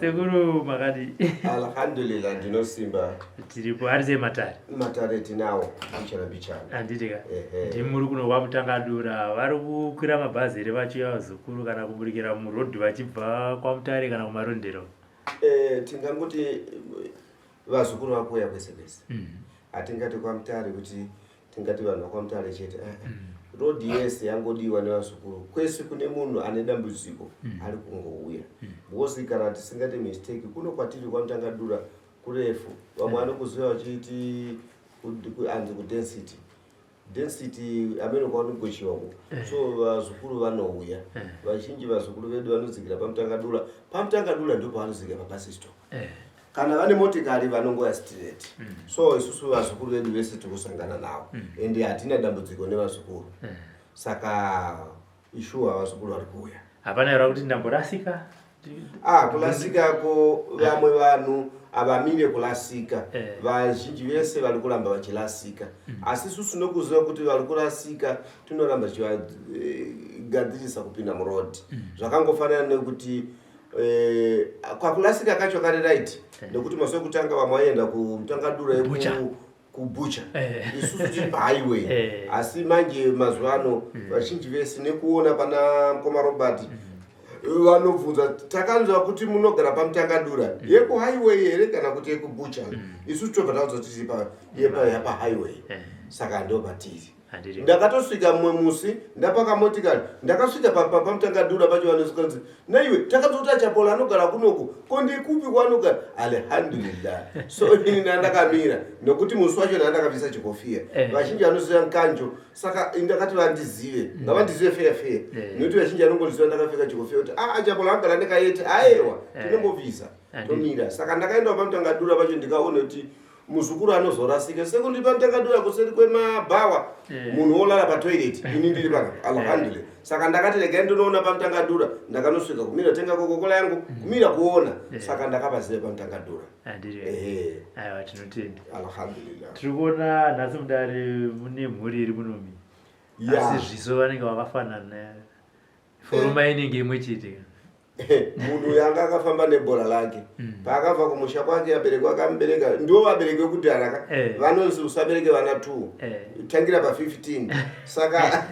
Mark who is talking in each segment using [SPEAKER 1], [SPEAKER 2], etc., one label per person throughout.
[SPEAKER 1] Sekuru, makadi?
[SPEAKER 2] Alhamdulillah, ndinosimba.
[SPEAKER 1] Tiripo. Ari sei matare?
[SPEAKER 2] Matare tinawo mbichana mbichana.
[SPEAKER 1] Handiti ka? Ndimuri kuno kwaMutangadura. Vari kukwira mabhazi here vachiuya vazukuru, kana kuburikira murodhi vachibva kwaMutare kana kuMarondero?
[SPEAKER 2] Tingangoti vazukuru vakuuya kwese kwese. Hatingati kwaMutare kuti tingati vanhu vakwaMutare chete. Rodhi yese yangodiwa nevazukuru. Kwese kune munhu ane dambudziko ari kungouya, because kana tisingati mistake, kuno kwatiri kwaMutangadura kurefu. Vamwe vanokuziva vachiti anzi kuDensity, Density, amene kwavanogoshiwako. So vazukuru vanouya vazhinji. Vazukuru vedu vanodzikira paMutangadura. PaMutangadura ndo pavanodzikira pabus stop. Kana vane motikari vanongoya straight. So isusu vazukuru vedu vese tiri kusangana navo, ende hatina dambudziko nevazukuru. Saka ishuwa vazukuru vari kuuya.
[SPEAKER 1] Hapana here kuti ndamborasika?
[SPEAKER 2] Ah, kulasikako vamwe vanhu havamire kulasika. Vazhinji vese vari kuramba vachilasika, asi isusu nokuziva kuti vari kurasika tinoramba tichivagadzirisa kupinda murodhi. Zvakangofanana nekuti kwakulasika kacho kari right, nekuti mazuva ekutanga vamwe vaienda kuMutangadura
[SPEAKER 1] Butcher.
[SPEAKER 2] Kubutcher, isusu tiri pahighway. Asi manje mazuva ano vazhinji vese nekuona pana mukoma Robert vanobvunza, "Takanzwa kuti munogara paMutangadura, yekuhighway here kana kuti yekubutcher?" Isusu tobva taudza kuti tiri pahighway. Saka ndo patiri.
[SPEAKER 1] Handiti.
[SPEAKER 2] Ndakatosvika mumwe musi ndapaka motikari, ndakasvika paMutangadura pacho, vanosvikanzi, "Naiwe, takanzwa kuti aChapola anogara kunoku, ko ndikupi kwaanogara?" Alhamdulillah. So ini ndandakamira nokuti musi wacho ndandakabvisa chikofia. Vazhinji vanoziva nkanjo, saka ndakati vandizive, ngavandizive feya feya, nekuti vazhinji vanongondiziva ndakapfeka chikofia kuti a aChapola agara ndikaete. Aiwa, tinombobvisa. Tomira. Saka ndakaendawo paMutangadura pacho, ndikaona kuti muzukuru anozorasika sekundi paMutangadura kuseri kwemabhawa, munhu wolala patoilet, ini ndiri pana. Alhamdulillah. Saka ndakati regai ndinoona paMutangadura. Ndakanosvika kumira tenga Coca-Cola yangu, kumira kuona. Saka ndakavaziva paMutangadura.
[SPEAKER 1] Handiti.
[SPEAKER 2] Ehe.
[SPEAKER 1] Aiwa, tinotenda.
[SPEAKER 2] Alhamdulillah.
[SPEAKER 1] Tiri kuona nhasi mudare mune mhuri iri munomi, asi zviso vanenge vakafanana, foroma inenge imwe chete.
[SPEAKER 2] Munhu uyu anga akafamba nebhora lake paakabva kumusha kwake. Abereki akamubereka ndiwo vabereki vekudhara ka. Vanonzi usabereke vana 2, tangira pa15. Saka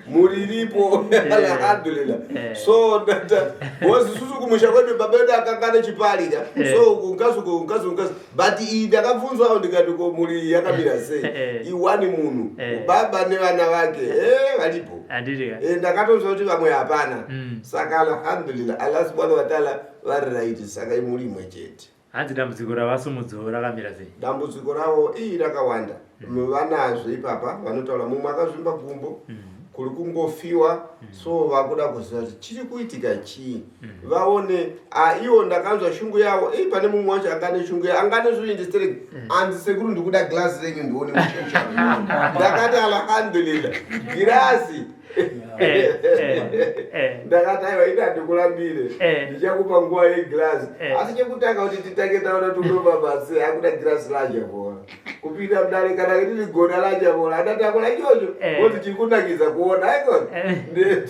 [SPEAKER 2] mhuri iripo, alhamdulillah. So because isusu kumusha kwedu baba vedu akanga ane chipari ka. So ungazi ungazi ungazi, but iyi ndakabvunzwawo ndikati, "Ko mhuri iyi yakamira sei?" Iwani munhu, baba nevana vake, varipo.
[SPEAKER 1] Handiti ka?
[SPEAKER 2] Ndakatonzwa kuti vamwe hapana. Saka alhamdulillah, Allah subhanahu wataala vari right. Saka imuri imwe chete.
[SPEAKER 1] Hanzi dambudziko ravasumudzo rakamira sei?
[SPEAKER 2] Dambudziko ravo ii rakawanda vanazvo ipapa. Vanotaura mumwe akazvimba gumbo, kuri kungofiwa. So vakuda kuziva kuti chiri kuitika chii, vaone. Ah, iwo ndakanzwa shungu yavo. Ii, pane mumwe wacho anga ane shungu, anga ane zvoindistereki, anzi, "Sekuru, ndikuda gilasi renyu ndione muchicha." Ndakati alhamdulillah, girazi. Ndakati aiwa, ina handikurambire, ndichakupa nguva yegirazi. Asi chekutanga kuti titange taona kuti unofamba sei. Akuda girazi raChapola kupinda mudare, kana riri gona raChapola adatakura ichocho kuti chiri kunakidza kuona aikona.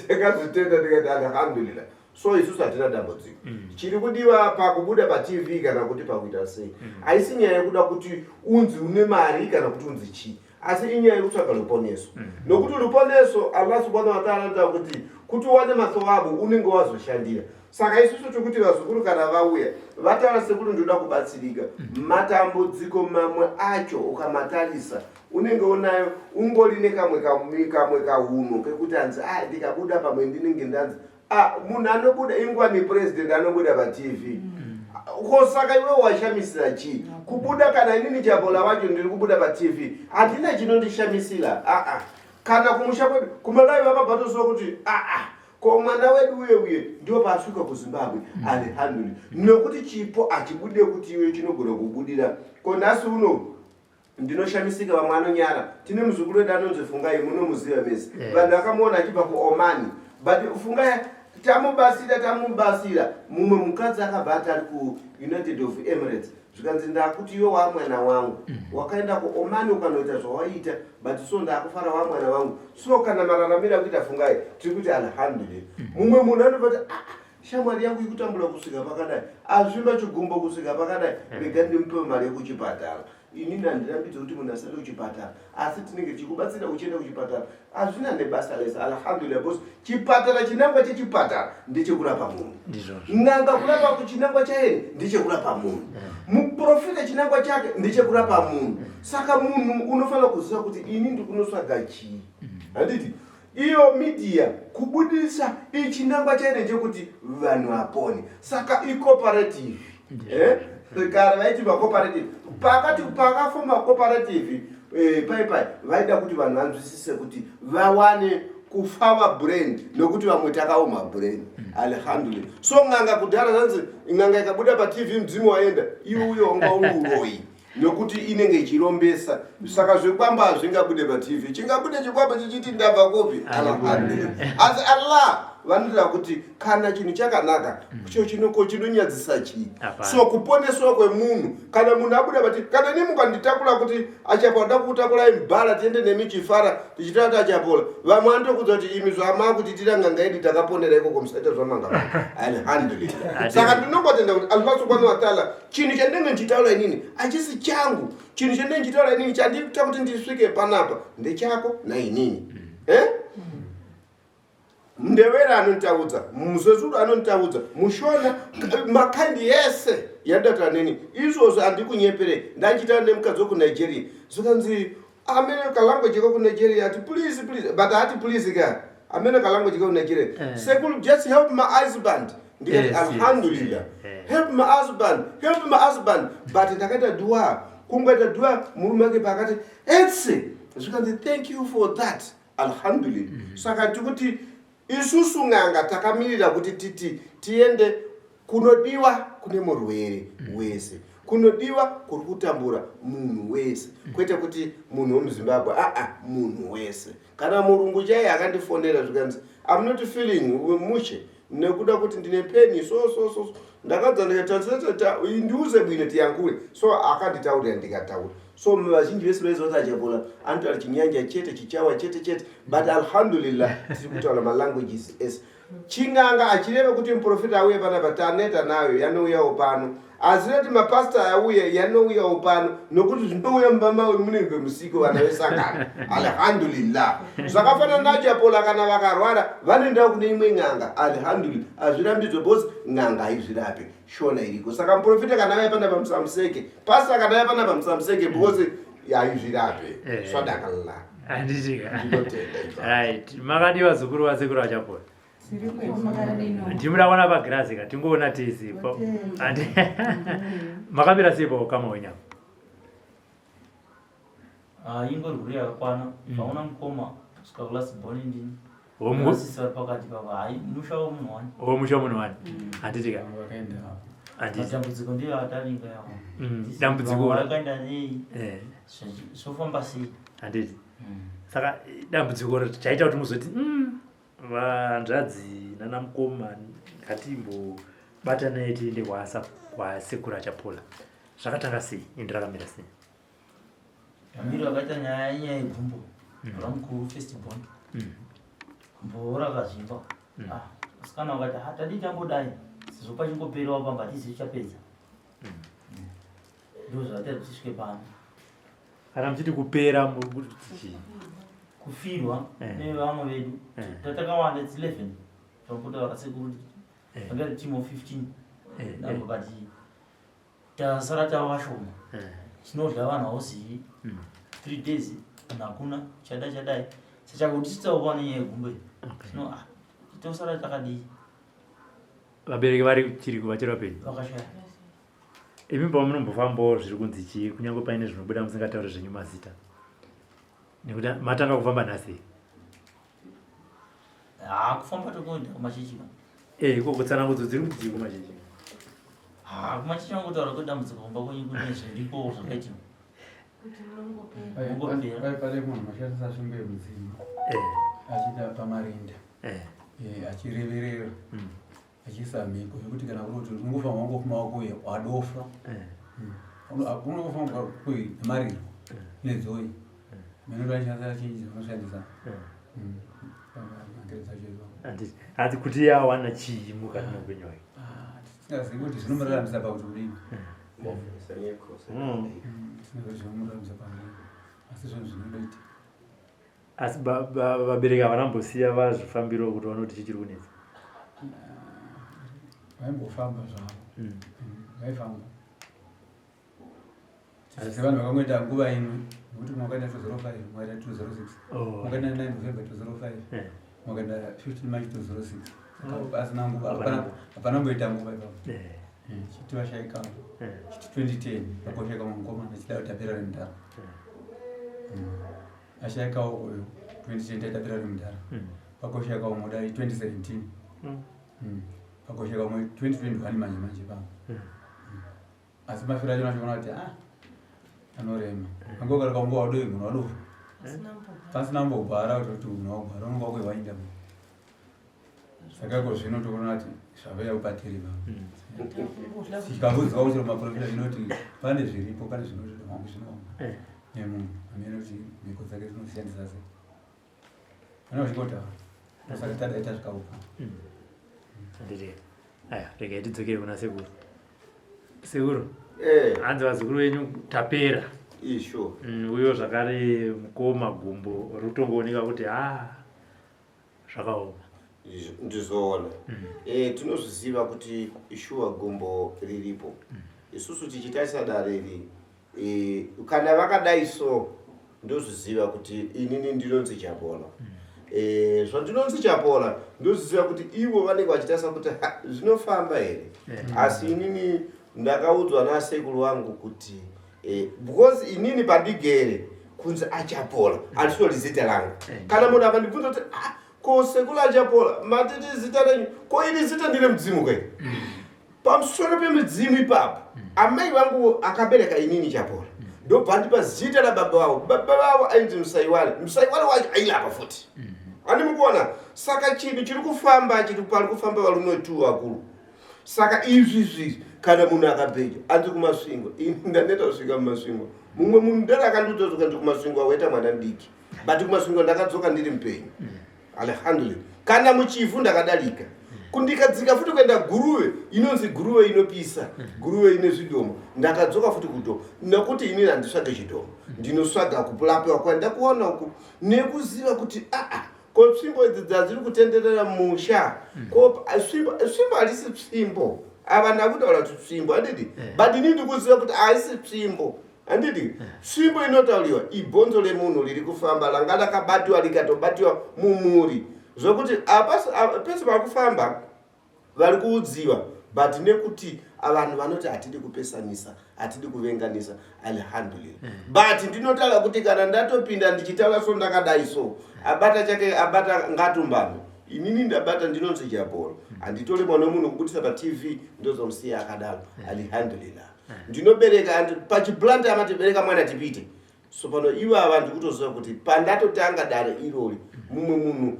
[SPEAKER 2] Ndakazvitenda, ndikati alhamdulillah. So isusu hatina dambudziko. Chiri kudiwa pakubuda paTV kana kuti pakuita sei, haisi nyaya yekuda kuti unzi une mari kana kuti unzi chii, asi inyaya yekutsvaga ruponeso, nokuti ruponeso Allah subhanahu wataala anotaura kuti uwane mathawabu unenge wazoshandira. Saka isusu tikuti vazukuru kana vauya vataura, "Sekuru, ndoda kubatsirika," matambudziko mamwe acho ukamatarisa unenge unayo ungori nekamwe kamwe kauno kekuti anzi, "A, ndikabuda pamwe ndinenge ndanzi." Ah, munhu anobuda ingwani, president anobuda paTV ko, saka iwe washamisira chii kubuda? Kana inini Chapola wacho ndiri kubuda paTV, handina chinondishamisira. Aa, kana kumusha kwedu kuMalawi vakabva toziva kuti aa, ko mwana wedu uye uye ndio paasvika kuZimbabwe. Alhamdulillah, nekuti chipo hachibude kuti iwe chinogona kubudira. Ko nhasi uno ndinoshamisika vamwe anonyara. Tine muzukuru wedu anonzi Fungai, munomuziva mese. Vanhu vakamuona achibva kuOmani, but Fungai tamubasira, tamubasira. Mumwe mukadzi akabva ati ari kuUnited of Emirates, zvikanzi, "Ndakuti iwe wamwana wangu, wakaenda kuOmani ukanoita zvawaiita, but so ndakufara wamwana wangu." So kana mararamiro akuita Fungai, tiri kuti alhamdulillah. Mumwe munhu anobva kuti, "Ah, Shamwari yangu ikutambura kusvika pakadai, azvimba chigumbo kusvika pakadai, rega ndimupe mari yekuchipatara. Inini handirambidze kuti munhu asaende kuchipatara, asi tinenge tichikubatsira uchienda kuchipatara. Hazvina nebasa rese, alhamdulillah, because chipatara, chinangwa chechipatara ndechekurapa munhu. N'anga kurapa, chinangwa chaye ndechekurapa munhu. Muprofita chinangwa chake ndechekurapa munhu. Saka munhu unofanira kuziva kuti ini ndikunotsvaga chii, handiti? Iyo media kubudisa ichinangwa chayo ndechekuti vanhu vapone. Saka icooperative, eh? Kare vaiti macooperative, pakati pakafoma cooperative, pai pai vaida kuti vanhu vanzwisise kuti vawane kufava brain, nokuti vamwe takaoma brain. Alhamdulillah. So n'anga kudhara zvanzi n'anga ikabuda paTV, mudzimu waenda. Iwe uyo wanga uri uroyi, nokuti inenge ichirombesa. Saka zvikwamba hazvingabude paTV. Chingabude chikwamba chichiti ndabva kupi? Alhamdulillah. Asi Allah vanotaura kuti kana chinhu chakanaka, cho chinoko chinonyadzisa chii? So kuponeswa kwemunhu, kana munhu abuda pati, kana ini mukanditakura kuti achapola, da kukutakurai mubhara tiende nemi chifara tichitaura kuti achapola, vamwe vanotokudza kuti imi zvamakuti n'anga yedu takaponera ikoko, musaita zvamanga. Alhamdulillah. Saka ndinongotenda kuti Allah subhanahu wa taala, chinhu chandinenge ndichitaura inini hachisi changu. Chinhu chandinenge ndichitaura inini chandiita kuti ndisvike panapa ndechako nainini, eh? Ndevere anonditaudza, muZezuru anonditaudza, muShona, makaindi yese yandataura neni izvozvo. Handikunyepere, ndachitaura nemukadzi wekuNigeria, zvikanzi amene kalanguage kekunigeria, ati please, please, but hati please ka amene kalanguage kekunigeria. "Sekuru, just help my husband." Ndikati, "Alhamdulillah." "Help my husband, help my husband." But ndakaita dua, kungoita dua, murume wake paakati etse, zvikanzi, "Thank you for that." Alhamdulillah. Saka tikuti isusu n'anga takamirira kuti titi tiende kunodiwa kune murwere wese, kunodiwa kuri kutambura munhu wese, kwete kuti munhu wemuZimbabwe, aa, munhu wese. Kana murungu chaiye akandifonera, zvikanzi, "I'm not feeling mushe nekuda kuti ndine pain." So so so so. Ndakadza ndikatranslate, "Ndiuze bwino tiyankule." So akanditaurira, ndikataura. So vazhinji vese vaiziva kuti achapola anotaura Chinyanja chete, Chichawa chete chete, but alhamdulillah tiri kutaura malanguages ese. Ching'anga achireva kuti muprofita auye panapa, taneta nayo, yanouyawo pano. Asi kuti mapasta auye, yanouyawo pano, nokuti zvinouya mumba mawe munenge musiko vana vesangano. Alhamdulillah. Zvakafanana nachapola, kana vakarwara vanoendawo kune imwe n'anga. Alhamdulillah, hazvirambidzwe because n'anga haizvirape, Shona iriko. Saka muprofita kana auya panapa, musamuseke. Pasta kana auya panapa, musamuseke because haizvirape. Swadakallah.
[SPEAKER 1] Handitika?
[SPEAKER 2] Ndinotenda ipapo.
[SPEAKER 1] Right, makadi vazukuru vasekuru vachapola? Ndimuda kuona pagirazi ka, tingoona tese. Makamira sei paukama hwenyama?
[SPEAKER 3] Ah, ingori huri yakakwana. Vaona mukoma kusvika kulast born ndini. Sisi vari pakati pavo. Hai, musha wemunhu wani.
[SPEAKER 1] Womusha munhu wani, handitika?
[SPEAKER 4] Vakaenda.
[SPEAKER 1] Handiti?
[SPEAKER 3] Matambudziko ndiyo atavinga yawo.
[SPEAKER 1] Dambudziko
[SPEAKER 3] Vakaenda nei? Zvofamba sei?
[SPEAKER 1] Handiti? Saka dambudziko chaita kuti muzoti, vanzvadzi nana mukoma, ngatimbobatanai tiende kwasekuru achapola," zvakatanga sei ende rakamira sei?
[SPEAKER 3] Amiro akaita nyaya, inyaya yegumbo ramukuru, first born. Gumbo rakazvimba. Ah, musikana wakati, "Ah, tadii tambodai sezvo pachingoperawo pamba, hatizivi chapedza." Ndo zvakaita kuti tisvike pano.
[SPEAKER 1] Kana muchiti kupera, muri kuti chii?
[SPEAKER 3] Kufirwa nevamwe vedu. Tatakawanda, its 11 tombotaura sekuru. Vanga team of 15 nabo, but tasara tava vashoma. Chinodya vanhu hauzivi. 3 days munhu hakuna chada chadai, sachakutitsawo pano nyaya yegumbo iyi. Tino, ah, tosara takadii?
[SPEAKER 1] Vabereki vari chiri vachiri vapenyu?
[SPEAKER 3] Vakashaya.
[SPEAKER 1] Imi pamunombofambawo, zviri kunzi chii, kunyange paine zvinobuda musingatauri zvenyu mazita, nekuti matanga kufamba nhasi?
[SPEAKER 3] Ha, kufamba tokuenda kumachechi ka.
[SPEAKER 1] Ikoko tsanangudzo dziri kuti dzii kumachechi?
[SPEAKER 3] Ha, kumachechi vangotaura kwedambudziko kumba kwenyu kune zviriko zvakaitika. Kungopera.
[SPEAKER 4] Pane munhu mashandisa svimbo yemudzimu achiita pamarinda, achireverera, achiisa mhiko yekuti kana kuri kuti unongofanwa wangofuma wako wadofa. Unongofanwa kui nemariro nedzoi mene vaishandisa chinji vanoshandisa.
[SPEAKER 1] Handiti hanzi kuti iye awana chii mukati meupenyu hwake?
[SPEAKER 4] Ah, tisingazivi kuti zvinomuraramisa pakuti kudini. Tisingazivi zvinomuraramisa pakuti asi zvinhu zvinodoita.
[SPEAKER 1] Asi vabereki havana kumbosiya vazvifambirawo kuti vaone kuti chii chiri kunetsa?
[SPEAKER 4] Vaimbofamba zvavo. Vaifamba. Asi vanhu vakangoita nguva imwe nekuti mwakaenda 205 mwakaenda 206
[SPEAKER 1] Oh.
[SPEAKER 4] mwakaenda 9 November 205
[SPEAKER 1] Eh.
[SPEAKER 4] mwakaenda 15 March 206 Saka
[SPEAKER 1] Oh.
[SPEAKER 4] pasina nguva
[SPEAKER 1] Hapana
[SPEAKER 4] hapana kumboita nguva ipapo.
[SPEAKER 1] Eh.
[SPEAKER 4] Chiti vashaika
[SPEAKER 1] Eh.
[SPEAKER 4] chiti 2010 pakoshaika mukomana chida kuti tapera remudhara. Ashaikawo uyu 2010 taitapera remudhara. Pakoshaika umwe dai 2017. Pakoshaika umwe 2021 manje manje pano. Asi mafiro acho unochiona kuti anorema. Angogara kanguva wadoi munhu wadofa. Pasina mbogwara kuti munhu wagwara unonga wakuiwainda munhu. Saka iko zvino toona kuti zvaveuya kupatiri va. Tikakudzwa kuti maprofita zvinoti pane zviripo pane zvinoti wangu zvinooma. Nemunhu amene kuti mhiko dzake dzinosiyandisa sei. Pane vachingotaura. Saka tadai tasvika uko.
[SPEAKER 1] Handiti. Aya, regai tidzokere kuna sekuru. Sekuru.
[SPEAKER 2] Eh.
[SPEAKER 1] Hanzi vazukuru venyu tapera.
[SPEAKER 2] Isho.
[SPEAKER 1] Uyo zvakare mukoma gumbo rutongooneka kuti zvakaoma.
[SPEAKER 2] Ndizoona. Tinozviziva kuti shuwa gumbo riripo. Isusu tichitarisa dare iri, kana vakadai so ndozviziva kuti inini ndinonzi Chapola. Zvandinonzi Chapola ndozviziva kuti ivo vanenge vachitarisa kuti zvinofamba here. Asi inini ndakaudzwa nasekuru vangu kuti because inini pandigere kunzi aChapola handitori zita rangu. Kana munhu akandibvunza kuti ko sekuru aChapola matiti zita renyu, ko iri zita ndire mudzimu ke? Pamusoro pemidzimu ipapo amai vangu akabereka inini Chapola ndobva ndipa zita rababa vavo. Baba vavo ainzi Musaiwale. Musaiwale wacho ailapa futi. Handimukuona. Saka chinhu chiri kufamba chiri pari kufamba varume tu vakuru. Saka izvi izvi kana munhu akabheja anzi kuMasvingo, ini ndaneta kusvika muMasvingo. Mumwe munhu ndere akandiudza kuti ukanzi kuMasvingo waita mwana mudiki, but kuMasvingo ndakadzoka ndiri mupenyu. Alhamdulillah. Kana muchivhu ndakadalika. Kundikadzika futi kuenda Guruve, inonzi Guruve inopisa, Guruve ine zvidhoma. Ndakadzoka futi kudhoma nekuti inini handitsvage chidhoma, ndinosvaga kupulapiwa kwandakuona uku nekuziva kuti ko tsvimbo idzi dzadziri kutenderera musha, ko tsvimbo harisi tsvimbo. Ava ndakutaura kuti tsvimbo handidi, but inini ndikuziva kuti haisi tsvimbo handidi. Tsvimbo inotauriwa ibhonzo remunhu riri kufamba ranga rakabatiwa rikatobatiwa mumuri, zvokuti pese pari kufamba vari kuudziwa, but nekuti vanhu vanoti hatidi kupesanisa, hatidi kuvenganisa. Alhamdulillah. But ndinotaura kuti kana ndatopinda ndichitaura so ndakadai so, abata chake abata ngatumbame. Inini ndabata ndinonzi Chapola, handitore mwana wemunhu kubudisa paTV ndozomusiya akadaro. Alhamdulillah. Ndinobereka pachiplant amati bereka mwana tipite. So pano ivava ndikutoziva kuti pandatotanga dare irori mumwe munhu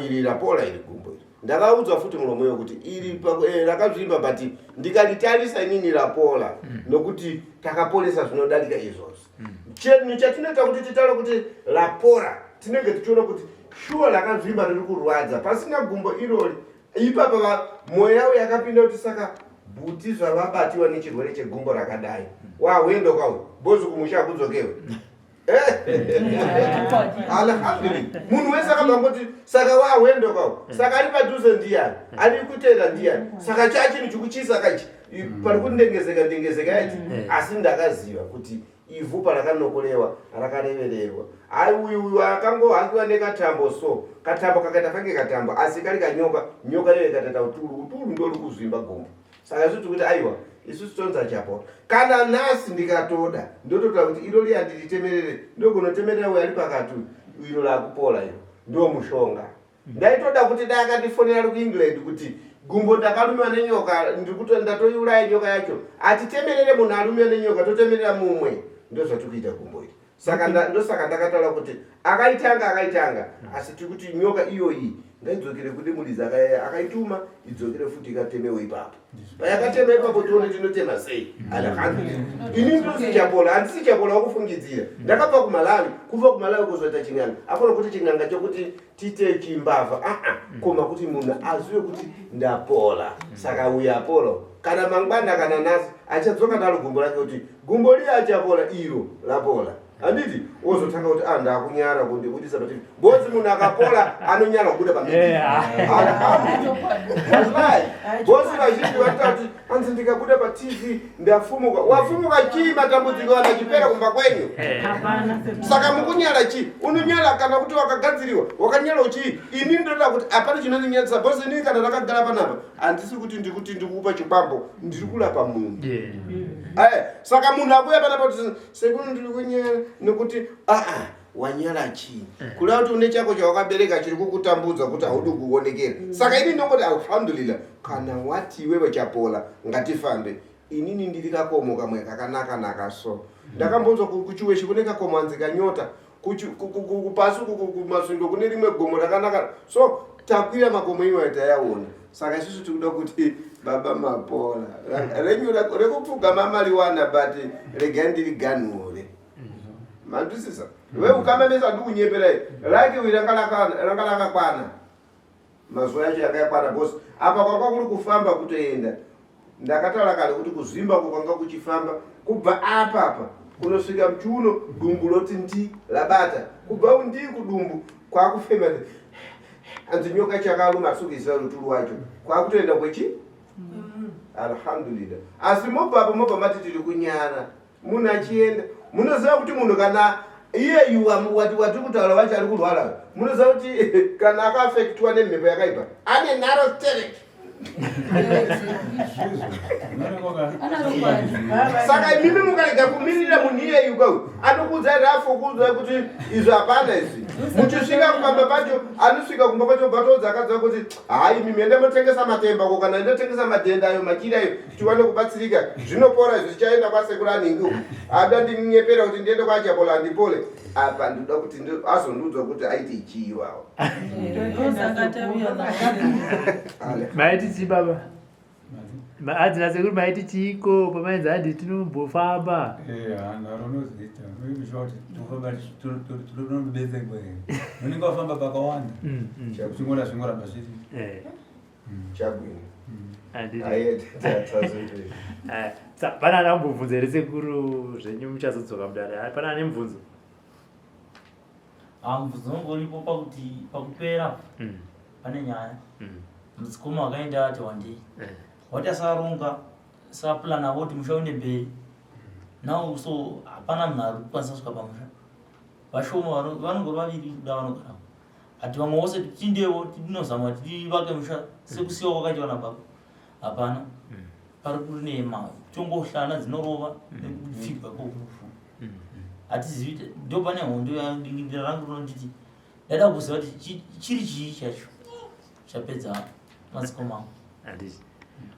[SPEAKER 2] iri rapola iri gumbo iri ndakaudzwa futi muromo uyo kuti iri rakazvimba, but ndikaritarisa inini rapola nokuti takaporesa zvinodarika izvozvo. Chinhu chatinoita kuti titaure kuti rapora, tinenge tichiona kuti shuwa rakazvimba riri kurwadza pasina gumbo irori. Ipapa mwoyo yavo yakapinda kuti saka bhuti zvavabatiwa nechirwere chegumbo rakadai wahwendo kwau bozi kumusha hakudzokewe. Alhamdulillah. Munhu wese akabva ngoti saka wahwendo kwau, saka ari padhuze ndiyani, ari kutera ndiyani, saka chachinhu chikuchisa kachi pari kundengezeka ndengezeka yachi. Asi ndakaziva kuti ivhu parakanokolewa rakarevererwa. Ai uyu akangohakiwa nekatambo, so katambo kakaita fange katambo, asi kari kanyoka. Nyoka iyo ikatata utulu utulu ndori kuzvimba gumbo. Saka isusu tikuti aiwa, isusu tonza Chapola. Kana nhasi ndikatoda ndototaura kuti iro riya ndiritemerere, ndogonotemerera uyo ari pakati uyu, iro rakupola iro ndo mushonga. Ndaitoda kuti dai akandifonera ari kuEngland kuti gumbo ndakalumiwa nenyoka, ndatoiuraya nyoka yacho. Atitemerere munhu alumiwa nenyoka, totemerera mumwe. Ndozvatiri kuita gumbo iri. Saka ndosaka ndakataura kuti akaitanga akaitanga, asi tiri kuti nyoka iyoyi Ngaidzokere kune muridzi akaituma, idzokere futi ikatemewo ipapo. Payakatema ipapo tione tinotema sei. Alhamdulillah. Ini ndinozi Chapola, handisi Chapola wakufungidzira. Ndakabva kuMalawi, kubva kuMalawi kuzoita ching'anga. Akona kuti ching'anga chokuti tiite chimbavha, aa, koma kuti munhu azive kuti ndapola. Saka uyu apola. Kana mangwana kana nhasi achadzoka naro gumbo rake kuti gumbo riya achapola iro lapola. Handiti wozotanga kuti ah ndakunyara kundibudisa paTV. Bozi munhu akapola anonyara kubuda pamedia. Wallahi. Bozi vazhinji vanotaura kuti hanzi ndikabuda paTV ndafumuka. Wafumuka chii matambudziko ana chipera kumba kwenyu? Saka mukunyara chii? Unonyara kana kuti wakagadziriwa, wakanyara chii? Ini ndinoda kuti hapana chinondinyadzisa bozi inini kana ndakagara panapa handisi kuti ndikuti ndikukupa chikwambo, ndiri kurapa munhu. Saka munhu akuya panapa kuti sekuru ndiri kunyara nekuti aa wanyara chii kureva kuti une chako chawakabereka chiri kukutambudza kuti haudi kuonekera. Saka ini ndongoti alhamdulillah, kana wati iwewe Chapola ngatifambe, inini ndiri kakomo kamwe kakanaka naka. So ndakambonzwa kuChiweshe kune kakomo anzi kanyota, pasi kuMasvingo kune rimwe gomo rakanaka. So takwira makomo iwayo tayaona. Saka isusu tikuda kuti baba mapola renyu rekupfugama maliwana, but regai ndiri ganhure. Mandwisisa? Veukama mese handikunyeperai rake uyu ranga rakakwana mazuva yacho yakayakwana because apa kwanga kuri kufamba kutoenda. Ndakataura kare kuti kuzvimba kwanga kuchifamba kubva apapa kunosvika muchiuno, dumbu roti ndi rabata kubva ndi kudumbu kwakufema anzi nyoka chakaruma asikuziva ruturu wacho kwakutoenda kwechi. Alhamdulillah. Asi mobva apo mobva mati tiri kunyara munhu achienda. Munoziva kuti munhu kana iyeyu wati kutaura wacho ari kurwara, munoziva kuti kana akaafektwa nemhepo yakaipa ane nharo sterek. Saka imimi mukarega kumirira munhu iyeyu kau anokuudzai rafu kuudzai kuti izvi hapana izvi, muchisvika kumba pacho anosvika kumba pacho batoudza akadza kuti hai, mimi ende motengesa matemba ko kana ndotengesa madhenda ayo machira ayo tiwane kubatsirika, zvinopora izvi. Tichaenda kwasekuru aningi uku ada ndinyepera kuti ndiende kwaChapola handipole apa. Ndinoda kuti azondiudza kuti aite chii iwawo.
[SPEAKER 1] Maiti chii baba? Adzina sekuru maiti chiiko pamainzi handi tinombofamba?
[SPEAKER 4] Unozoita kuti tinobetserwa here? Unenge wafamba pakawanda, zvingora zvingoramba zviri.
[SPEAKER 2] Chabwino.
[SPEAKER 1] Handiti.
[SPEAKER 2] Aye.
[SPEAKER 1] Pana ana kumbobvunza here sekuru zvenyu muchazodzoka mudare? Ah, pana ane mubvunzo?
[SPEAKER 3] Ah, mubvunzo wangu uripo pakuti pakupera pane nyaya. Mutsikoma wakaenda ati wandei wati asaronga saplana voti musha uende mberi now, so hapana munhu ari kukwanisa kusvika pamusha. Vashoma vanongori vaviri kuda vanogara, ati vamwe vose tindewo tinozama tivake musha sekusiwa kwakaitwa nababa. Hapana pari kunema tongohlana dzinorova nekupfigwa kokurufu. Hatizivi ndo pane hondo yadingindira rangu rinonditi ndaida kuziva kuti chiri chii chacho chapedza madzikoma angu.
[SPEAKER 1] Handiti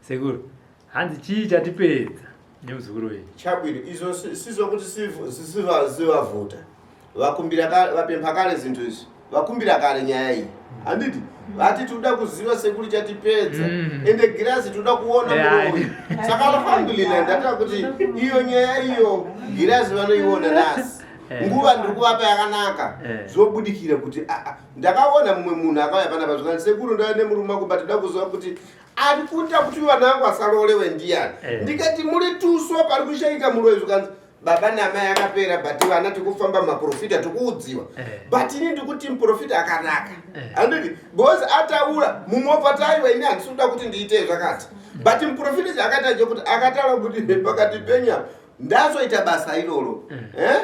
[SPEAKER 1] sekuru, hanzi chii chatipedza nemuzukuru wenyu?
[SPEAKER 2] Chabwino, izvo sizokuti sivavhota vakumbira vapempha kare zinthu izvi, vakumbira kare nyaya iyi, handiti? Vati tinoda kuziva sekuru chatipedza. Ende girazi tinoda kuona muroyi. Saka alhamdulillah, ndataura kuti iyo nyaya iyo girazi vanoiona nasi. Nguva ndiri kuvapa yakanaka. Zvobudikira kuti aa ndakaona mumwe munhu akauya panapa zvikanzi, "Sekuru, ndauya nemurume wangu, but ndoda kuziva kuti ari kuita kuti vana vangu asarolewe ndiyani." Ndikati muri tuso pari kushayika muroyi. Zvikanzi baba namai akapera, but vana tikufamba maprofita tikuudziwa. But ini ndikuti muprofita akanaka, handiti? Because ataura mumwe wobva taiwa, ini handisi kuda kuti ndiite zvakati, but muprofita chaakaita chekuti akataura kuti pakati penya ndazoita basa iroro. Eh?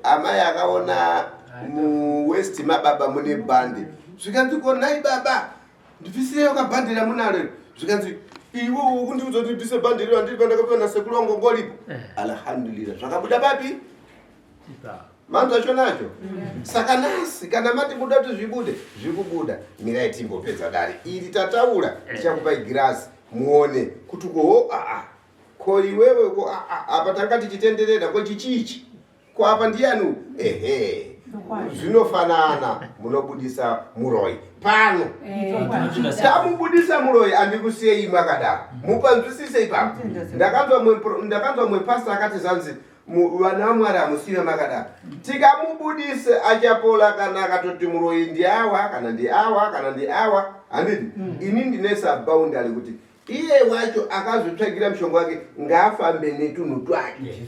[SPEAKER 2] Amai akaona muwaist mababa mune bhande. Zvikanzi, "Ko nai baba, ndibvisireyo kabhande ramunaro iro." Zvikanzi, "Iwe ukundiudza kuti ndibvise bhande iro, handiri pandakapiwa nasekuru wangu ngoripo." Alhamdulillah, zvakabuda papi?
[SPEAKER 1] Ipapo.
[SPEAKER 2] Manzwa chonacho. Saka nasi kana mati buda kuti zvibude, zvikubuda. Mirai timbopedza dare iri tataura, ndichakupai girazi muone kuti koho aa ko iwewe ko aa apa tanga tichitenderera ko chichichi ko apa ndiani uyu? Ehe. Zvinofanana, munobudisa muroyi pano. Eh. Tamubudisa muroyi, andikusiyei makadaro. Mupanzwisise ipapo. Ndakanzwa mumwe pastor akati zvanzi vana vaMwari hamusive makadaro. Tikamubudise achapola kana akatoti muroyi ndiawa kana ndiawa kana ndiawa, handiti? Ini ndine saboundary kuti iye wacho akazotsvagira mushonga wake ngaafambe netunhu twake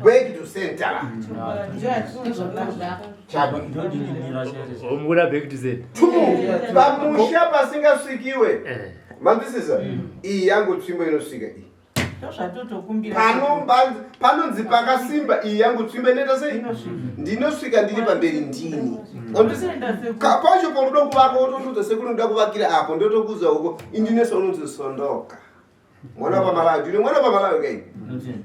[SPEAKER 2] back to center.
[SPEAKER 1] Omubuda back to center.
[SPEAKER 2] Two, pamusha pasingasvikiwe. Manzwisisa? Iyi yangu tsvimbo inosvika iyi. Panonzi pakasimba, iyi yangu tsvimbo inoita sei? Ndinosvika ndiri pamberi ndini. Pacho paunoda kuvaka wotondiudza sekuru ndoda kuvakira apo, ndotokuudza uko indinesa unonzi Sondoka. Mwana wapaMalawi, ndine mwana wapaMalawi kai.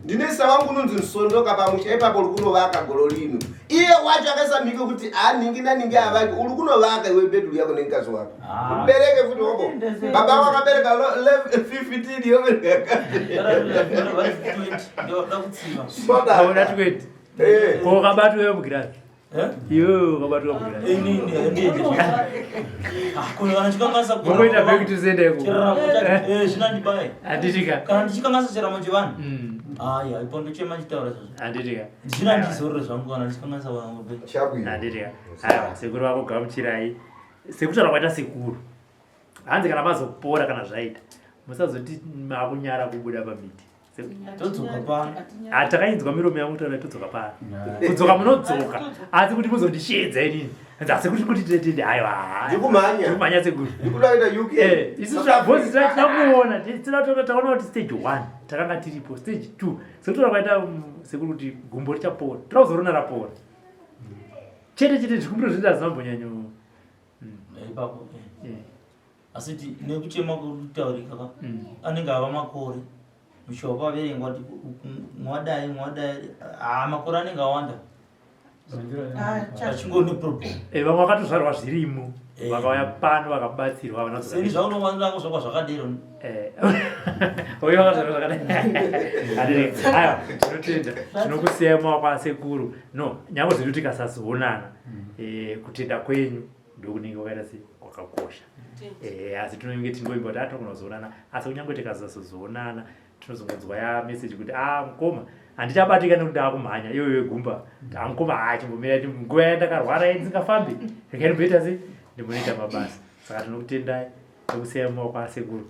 [SPEAKER 2] Ndinesa wangu unonzi Sondoka pamusha ipapo uri kunovaka goro rino. Iye wacho akaisa mhiko kuti aningi naningi avake, uri kunovaka iwe bedroom yako nemukadzi wako. Ubereke futi wako. Baba wakabereka 15 yobereka.
[SPEAKER 1] Hauna 20. Ko ukabatwa iwe mugirazi? Iwewe ukabatwa mugirazi. Vokuita back to sender iko.
[SPEAKER 3] Zvinandibaya.
[SPEAKER 1] Handitika.
[SPEAKER 3] Kana ndichikanganisa chiramo chevanhu. Aya, ipo ndochema ndichitaura izvozvo.
[SPEAKER 1] Handitika.
[SPEAKER 3] Zvinandizorore zvangu kana ndichikanganisa vanhu.
[SPEAKER 1] Handitika. Aiwa, sekuru vako gamuchirai. Sekutaura kwaita sekuru. Hanzi kana mazopora kana zvaita, musazoti makunyara kubuda pamiti.
[SPEAKER 3] Todzoka pano.
[SPEAKER 1] Takainzwa miromo yangu kutaura todzoka pano. Kudzoka munodzoka. Asi kuti muzondisheedza inini. Asi kuti kuti tete aiwa.
[SPEAKER 2] Ndikumhanya.
[SPEAKER 1] Ndikumhanya sekuru.
[SPEAKER 2] Ndikuda kuenda UK.
[SPEAKER 1] Isu tabhozi tinakuona, tinakuona taona kuti stage 1 takanga tiripo, stage 2. Sekutaura kwaita sekuru kuti gumbo richapora. Tinozoona rapora. Chete chete zvikumbiro zvedu hazvina kumbonyanyo.
[SPEAKER 3] Ipapo. Asi nekuchema kutaurika ka anenge ava makore mushopa paverengwa kuti mwadai mwadai, makore anenge awanda achingori neproblem.
[SPEAKER 1] Vamwe vakatozvarwa zvirimo, vakauya pano vakabatsirwa havana
[SPEAKER 3] seni zvaunokwanisa zvakwa zvakadero.
[SPEAKER 1] Uye vakazvarwa zvakadai. Aiwa, tinotenda, tinokusiyai mumaoko asekuru. No nyange zvedu tikasazoonana, kutenda kwenyu ndokunenge kwakaita se kwakakosha. Asi tinenge tingoimba kuti atinogona kuzoonana, asi kunyange tikasazoonana tinozongonzwa ya message kuti mukoma handichabatika nekuti ndaakumhanya iyoyo yegumba. Mukoma chimbomira, nguva yandakarwara ndisingafambi, regai ndimboita se ndimbonoita mabasa. Saka tinokutendai, tokusiyai mumaoko asekuru.